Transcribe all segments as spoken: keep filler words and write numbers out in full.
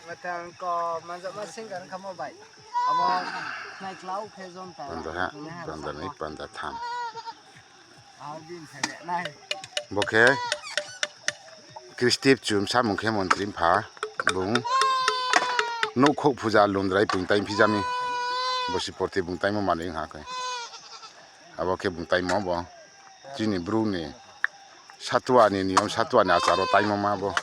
Mathang ko manjak ma sing gan khamo bai. Abo nai klau khe jon ta. Panda ha, panda ni panda tham. Bo khe Kristi Chumsa mung khe montri mpha bung nouhkhouh puja lundrai poingtai phi jami. Bosi porti bung taimo manoi ha khe. Abo khe bung taimo bo. Chini bru ni satua ni niyom, satua ni achar wo taimo ma bo.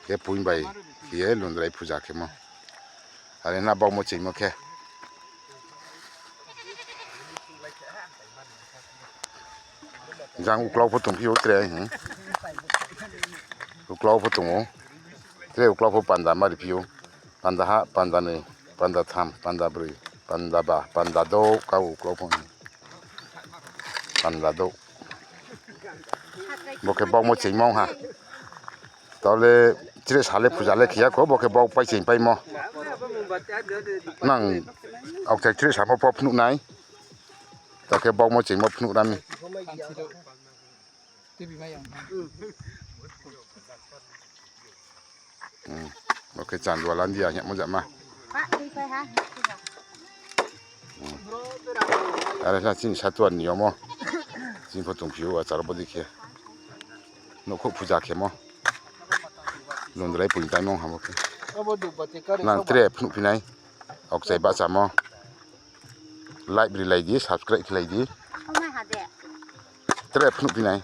Khe poing bai khe ye lundrai puja khemo. Are na baumo cheimo khe. Jang uklau pho tongphi ou tre, hmm. Uklau pho tong ou. Tre uklau pho panda mari phi ou. Panda ha, panda noi, panda tham, panda broi, panda ba, panda douh, ka uklau pho. Panda douh. Bo khe baumo cheimo ha. Tao le tre sa le puja le khe ya kho, bo khe bau pai cheng paimo. Nang aokchai tre sa pho pho phnuh nai. Tao khe baumo cheimo phnuh ra mi. Hmm, bo khe Chandua Landia hingmo jama. Hmm. Are sa chini satua ni niyom wo. Chini pho tongphi ou achar wo bodei khe. Nouhkhouh puja khemo. Lundrai poingtai mong ha bo khe. Nang tre phnuh phi nai. Aokchai bahchamo. Like rilai di, subscribe khlai di. Tre phnuh phi nai.